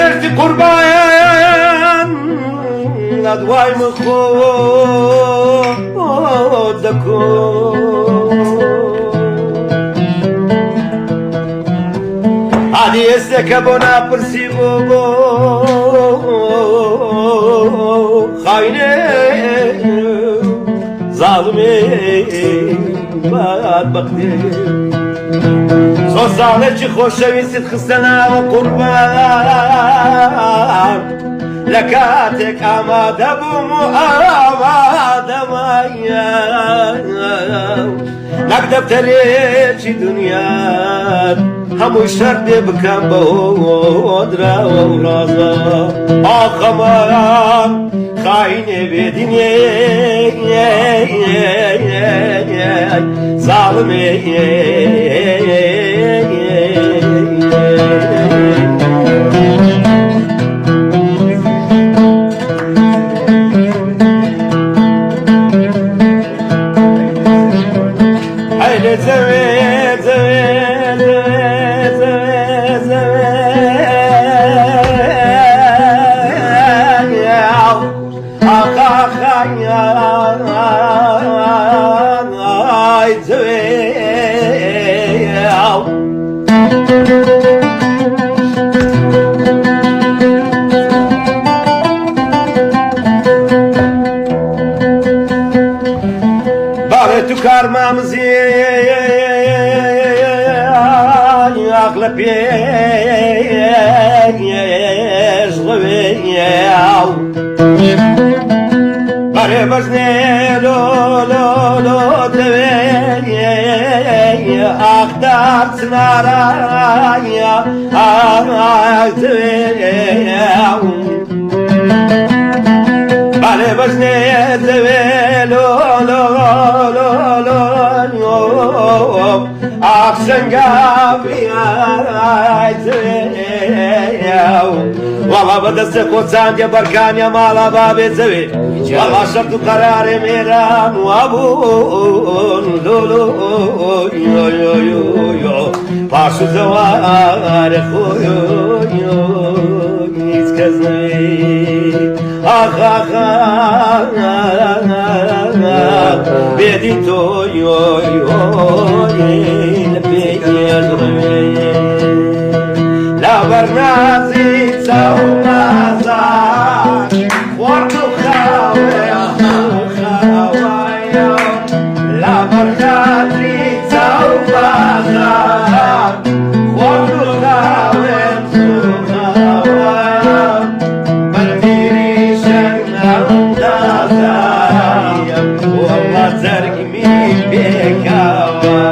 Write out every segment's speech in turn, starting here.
کرد قوربان لە دوای من خۆ دەکۆ. هادی ئێستێکە بۆ ناپرسی بۆ بۆ خاینێ زاڵمێ بەختێ زۆر ساڵێکی خۆشەویستت خستە ناوە قوربان لە کاتێک ئامادە بووم و ئامادەمایە نەک دەفتەرێکی دنیات هەموو شەرتێ بکەم بە هۆدراوە و ڕازە ئاخەمان خاینێ بێدینێ زاڵمێ. باڵێ تو کارمامزی ئاخ لە پێش ڕوێ بەرێ بەزنێ لۆ لۆ لۆ دەوێ ئاخدار چنارایە ئاخ دەوێ بەرێ بەزنێ دەوێ لۆ لۆ لۆ لۆ ئاخ وەڵا بەدەستێ خۆچاندە بەرکانیە ماڵا بابێ زەوێ وەڵا شەرت و قەرارێ مێران وابوون لۆ لۆ یۆ یۆ یۆ یۆ پاش و زەوارە خۆی هیچ کەس نەوێ ئاخ ئاخ بێدی تۆ یۆ یۆ لە پێش ڕوێ لەبەر نازی چاو بازار خواردن و خاوێ خاوایە لەبەر نازی چاو بازار خواردن و خاوێ خاوایە بەندیری شەنگەم والله زەرگمی پێکاوە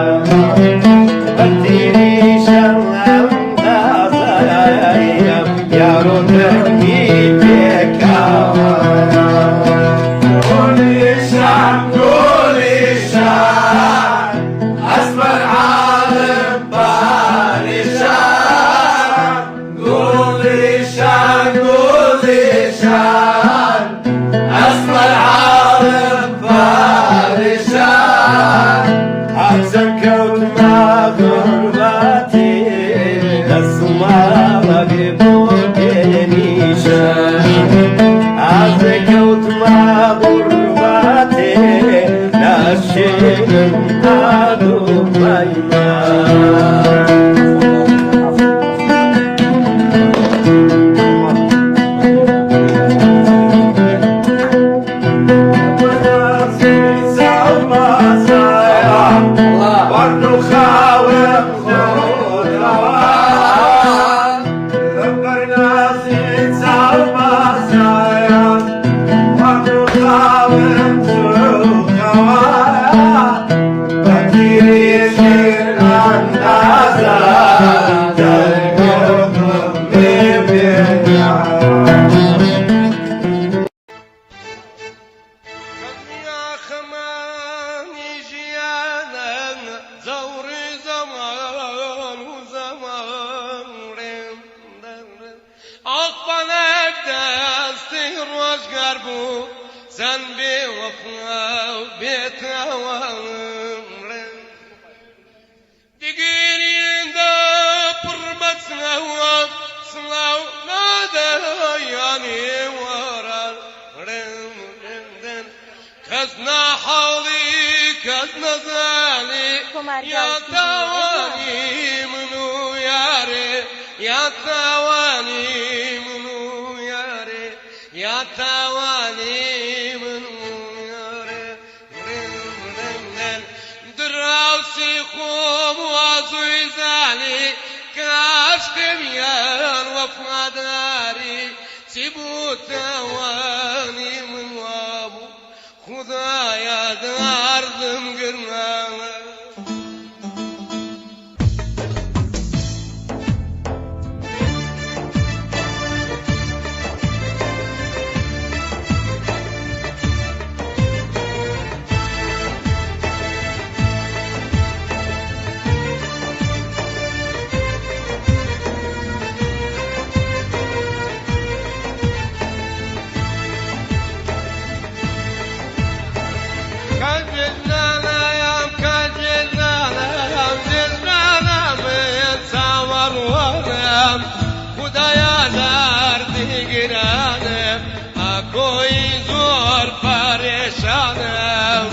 بەندیری شەنگەم دازایم یارۆ دەنگی پێکاوە. گولیشان گولیشان ئەسمەر عالم پاریشان گولیشان گولیشان ئەسمەر عالم پاریشان هەرچەند کەوتمە غوربەتی دەسماڵەگێ بۆ پێنیشان ئازێ کەوتمە غوربەتێ ناشێنم ئادوو پەیمان. کەس نەزانێ تۆمارگا یا و سیدی تاوانی ڕێبوار. من و یارێ یا تاوانی من و یارێ یا تاوانی من و یارێ. دراوسی خۆم وازوی زانی کە عاشقم یان وەفاداری چی بوو تاوانی من وابوو خودایا داردم گرنانە. خدایا دەردی گرانم ئاکۆی زۆر پەرێشانم.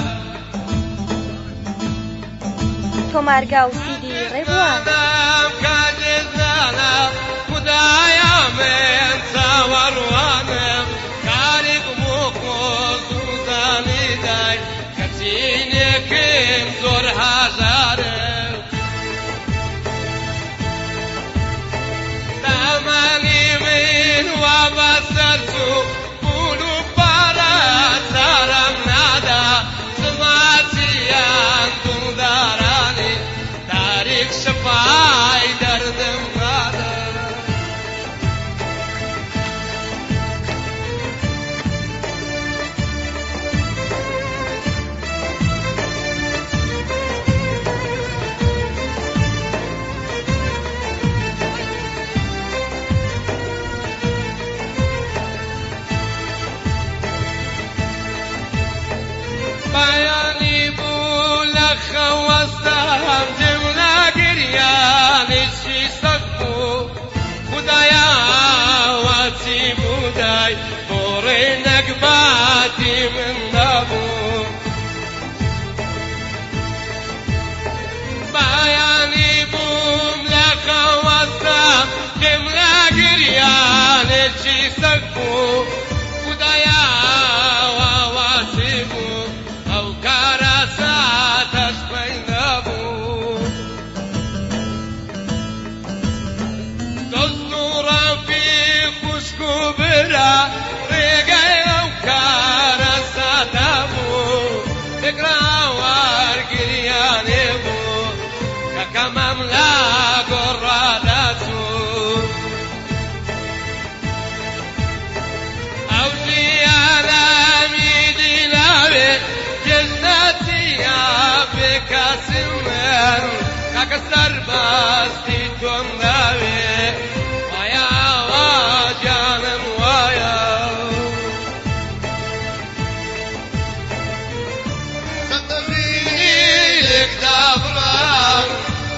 تۆمارگا و سیدی ڕێبوار. خدایا من چاوەڕوانم کارێک بۆ خۆز و زانیدای کەچینێکم زۆر هەژارم. دامانی من وا بەسەر چوو پول و پارە چارەم نادا زماچیان دڵدارانی تاریک شفای دەردم نادا. بەیانی بوو لە خەوەستام جملە گریانێکی سەخت بوو خودایا واچی بودای بۆ ڕێ نەگباتی من نەبوو. بەیانی بووم لە خەوەستام جملە گریانێکی سەخت بوو خودایا واچی بوو ئەو کارە ساتەش پەیدا بوو. دۆست و ڕەفیق خوشک و برا ڕێگەی ئەو کارە ساتە بوو تێکراوار گریانێ بوو کە کەمەم لە گۆڕادا چوو. ئەو ژیانەمی دیلاوێ جەنەتیە بێکەسم من کاکە سەربەستی تۆم داوێ وایە وا گیانم وایە. لێک دابڕام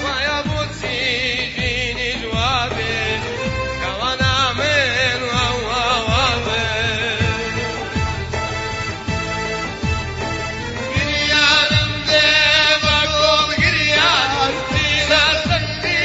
وایە بۆچی ژینی جوابێ کەوانە من واواوابێ. گریانم دێ بە گۆڵ گریان چیزە سەختی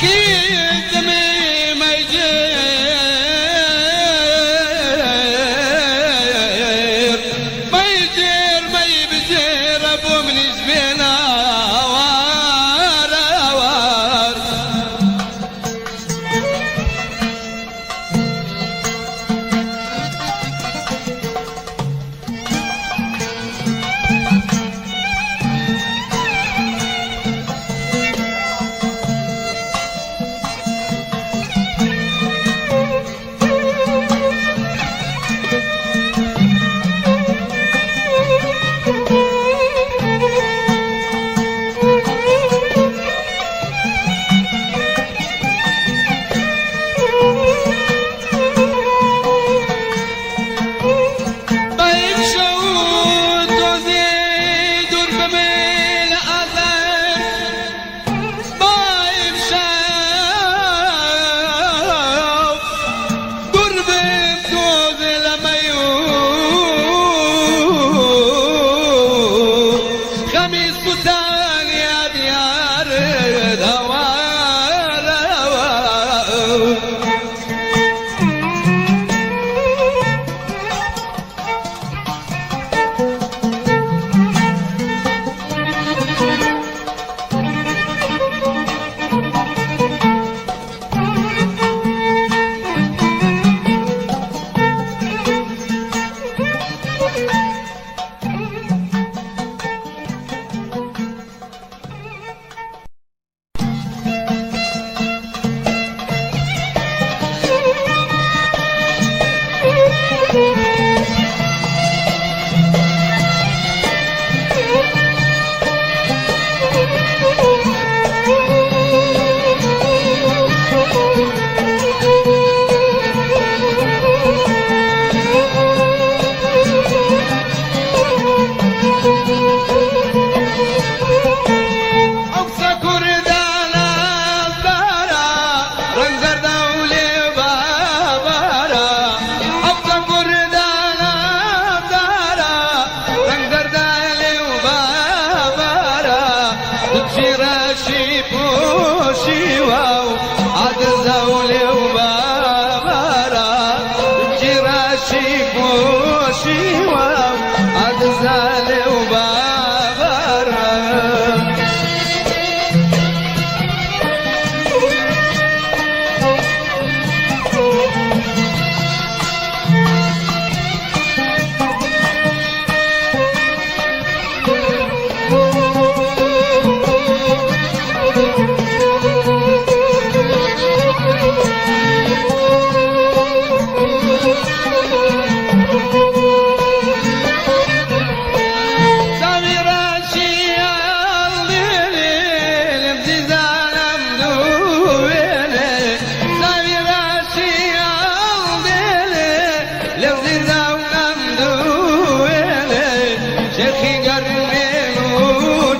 شێخی دمی مەیجێر مەیجێر مەی بجێرە بۆ منیش بێنە وارە وار. بەیک شەو تۆزێ دوور بمێ لە ئازار بایم شەو دوور بم تۆزێ لە مەیو خەمی سوتانی ئەدیار دەوارەوە. ئەو قسە کوردانە دارە ڕەنگ زەردە و لێبابارە ئەو قسە کوردانە دارە ڕەنگ زەردە لێبابارە دچی ڕەشی پۆشیوە و عادزە و لێبابارە دچی ڕەشی پۆشیوە و عادزە لێبابارە. چاوی ڕەشی ئەڵدێنێ لەم زیزانم دوێنێ چاوی ڕەشی ئەڵدێنێ لەم زیزانم دوێنێ شێخی گەرمێن و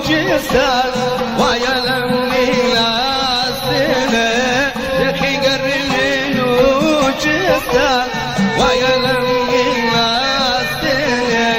چێستان وایە لەم نیلاستێنێ شێخی گەرمێن و چێستان وایە لەم نیلاستێنێ.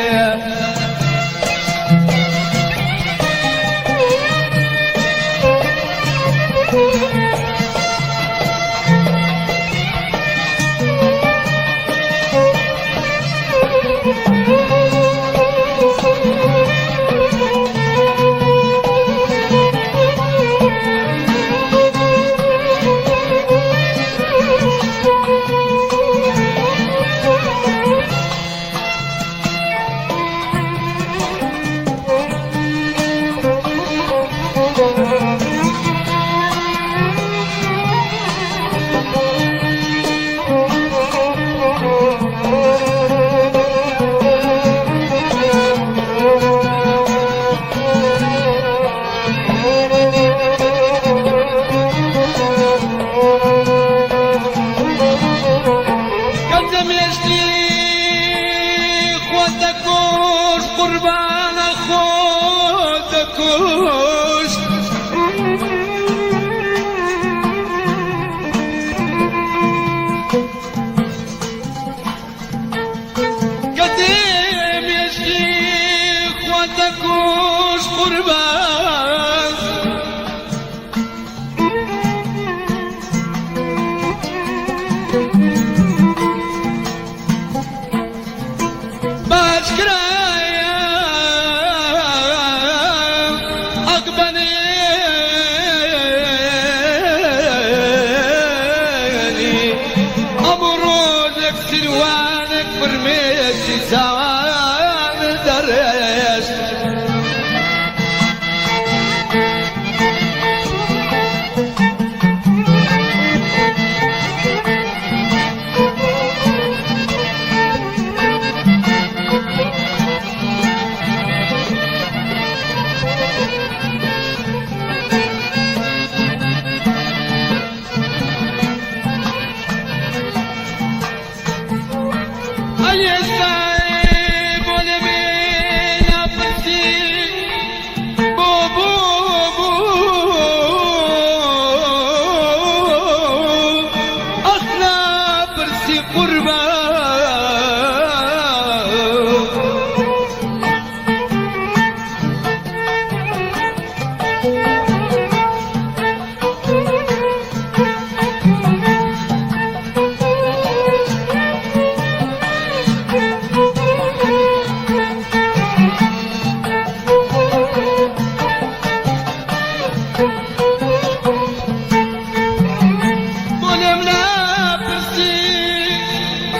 بۆ لێم ناپرسی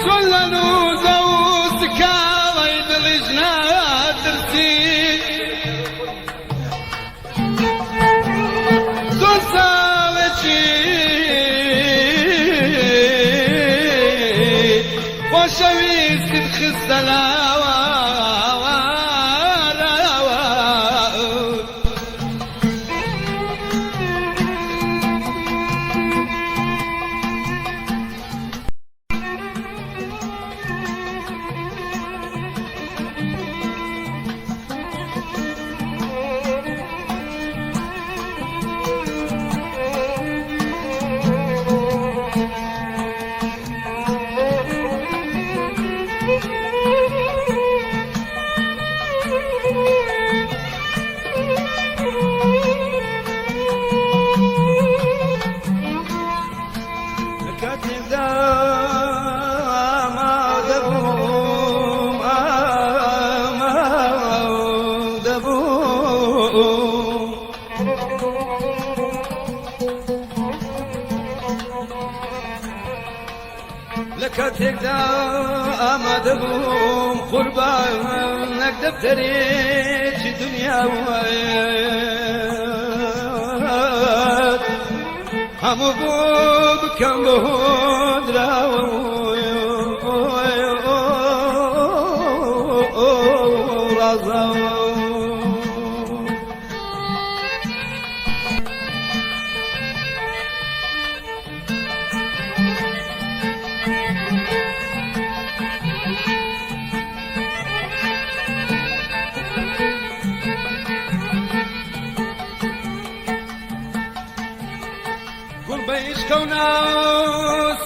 چۆن لە نووزە و سکاڵەی دڵیش ناترسی؟ چۆن ساڵێکی خۆشەویستیت خستە لاوە؟ کاتێکدا ئامادەبووم ئامادەبووم لە کاتێکدا ئامادەبووم قوربان نەک دەفتەرێکی دنیا هەموو بۆ بکەم بە هۆدراوە ڕازاوە. گوڵ بە عیشقە و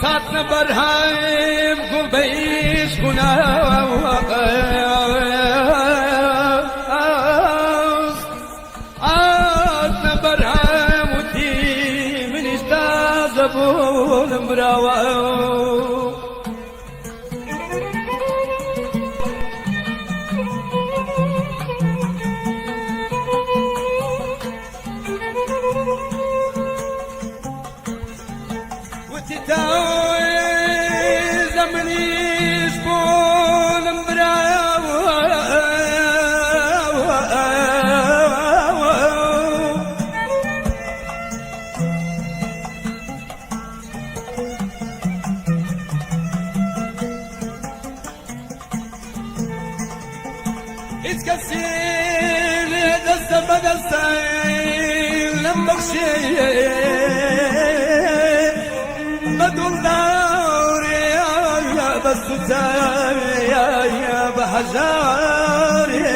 ساتنە بەرهەم، گوڵ بە عیشق و هاتنە بەرهەم، وتی منیش تازە بوونم براوە. وتی تازە منیش بوونم براوە. هیچ کەسی لێ دەستە بەدەستە لەم بەخشێ بە دڵدارێ بە سوتایە بە هەژارێ.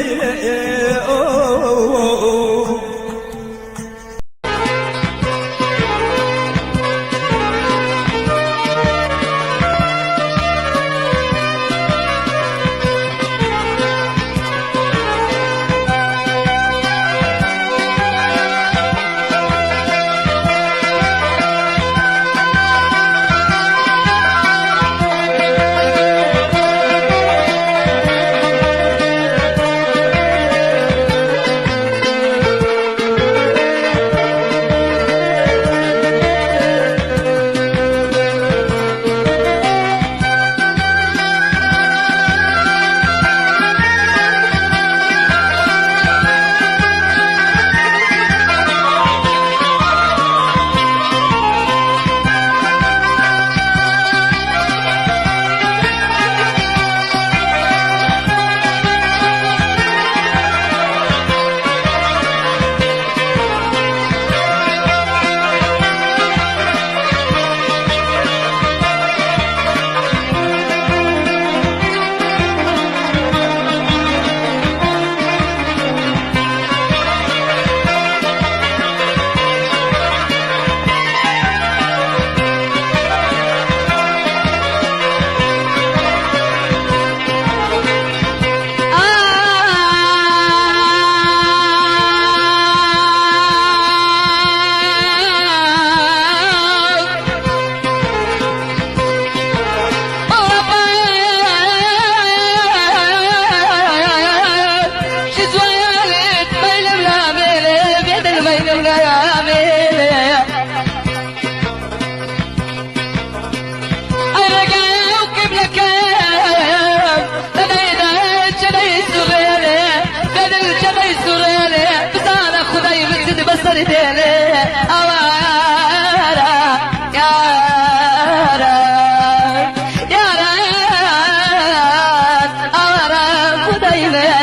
ئاوارە یارە یارە ئاوارە خودای من.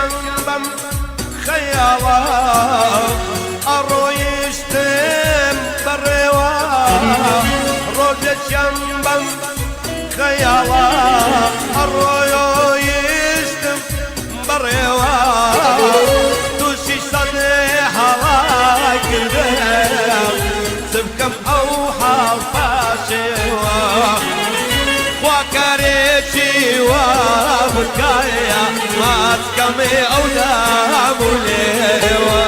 ڕۆژێکیان بەم خەیاڵە ئەڕۆیشتم بەڕێوە ڕۆژێکیان بەم خەیاڵە ئەڕۆیشتم بەڕێوە تووشی سەدێ هەڵای کردم چ بکەم ئەو حاڵ پاشێوە خوا کارێکی وا بکایە ماچ کەمێ ئەو دام و لێوە.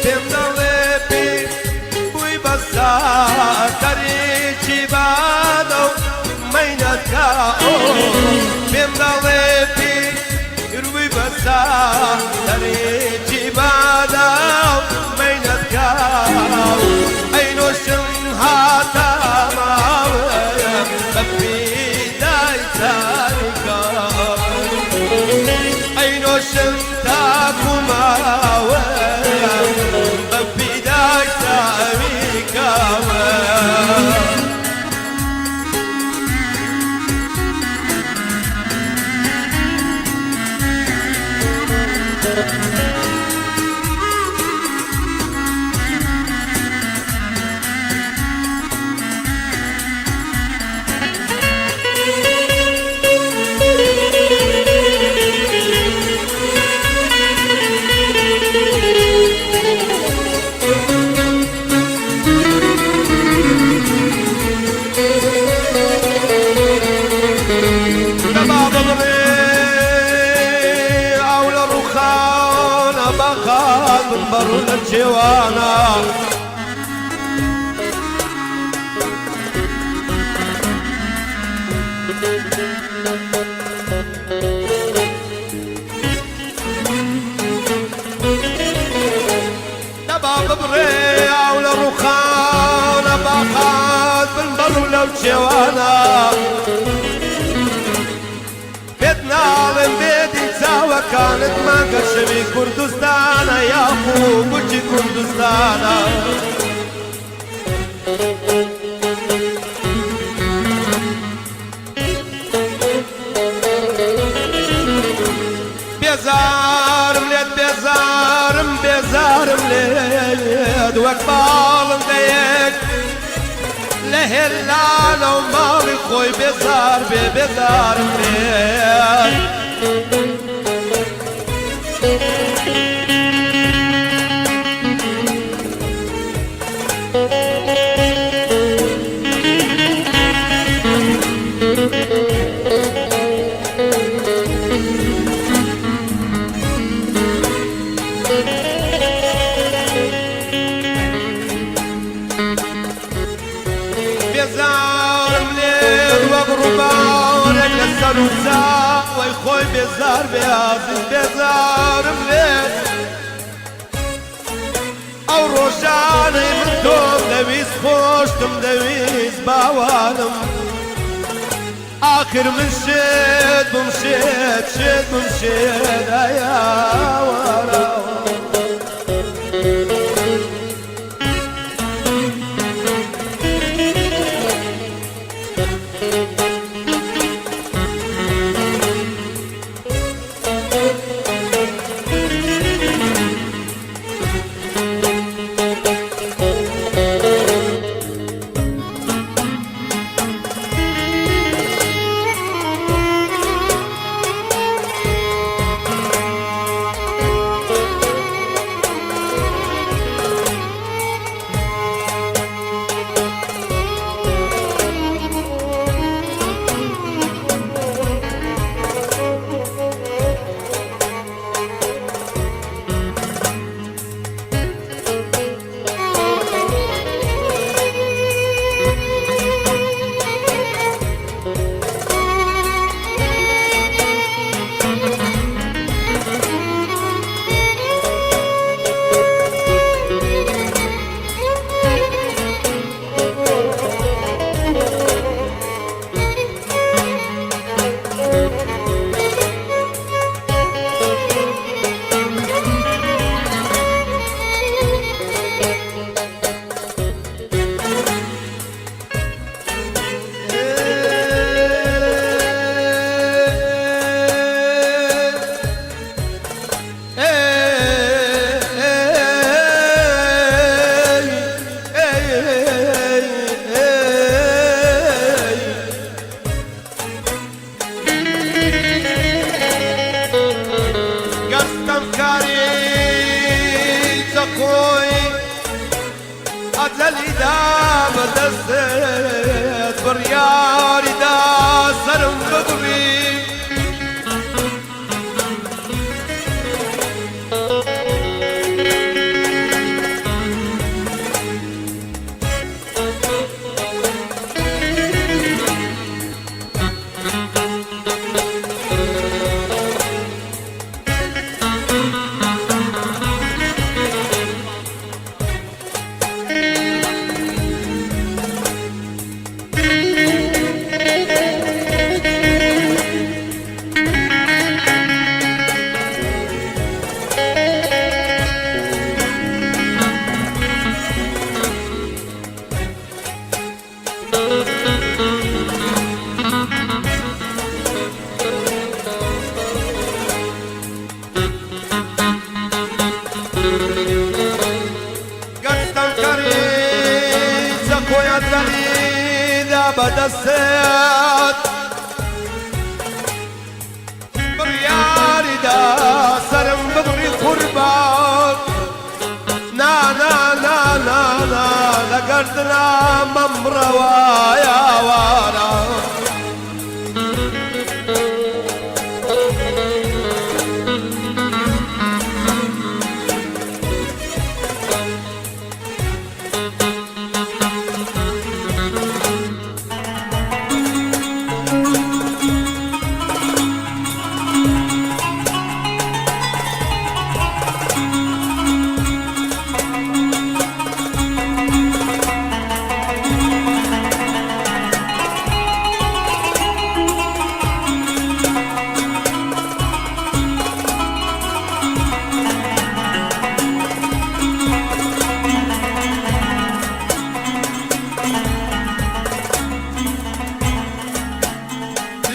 پێم دەڵێ پیر بووی بەسە خەریکی بادە و مەینەتە ئۆ پێم دەڵێ پیر بووی بەسە خەریکی بادە و مەینەتە ئەی نۆشم هاتە ماوم بە فیدای چاویکم ئەی نۆشم تاکو ماوم بە فیدای چاویکم. دەبا ببڕێ ئاو لە ڕووخانە بەخات بم بەڕوو لە چێوانە. دەبا ببڕێ ئاو لە ڕووخانە باخات بن بەڕوو لەو چێوانە. پێت ناڵێم بێدی چاوەکانت مانگە شەوی کوردستانە یاخو بچی کوردستانە. بێزارم لێت بێزارم بێزارم لێت وەک باڵندەیەک لە هێلانە و ماڵی خۆی بێزار بێ بێزارم لێت. بێزارم لێت وەک ڕووبارێک لەسەر و چاوەی خۆی بێزار بێ ئازیز بێزارم لێت. ئەو ڕۆژانەی من تۆم دەویست خۆشتم دەویست باوانم ئاخر من شێت بووم شێت شێت بووم شێت ئایاوارەوە. بەدەستت بڕیاری دا سەرم ببڕی. گەرستانکاری چەقۆیان دەلیدا بەدەستت بڕیاریدا سەرم ببڕی قوربان نا نا نا نا نا لە گەردنا مەمڕەوە یاوارە.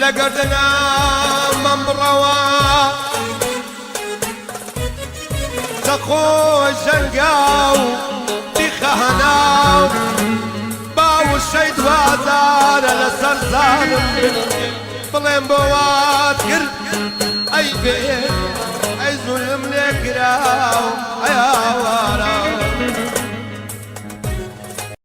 لە گەردنا مەمڕەوە چەقۆی ژەنگاو بیخەهەناو باوشەی دوازارە لەسەر زانم بڵێم بۆ وات کرد ئەی بێ ئەی زولم لێکراو ئەیا.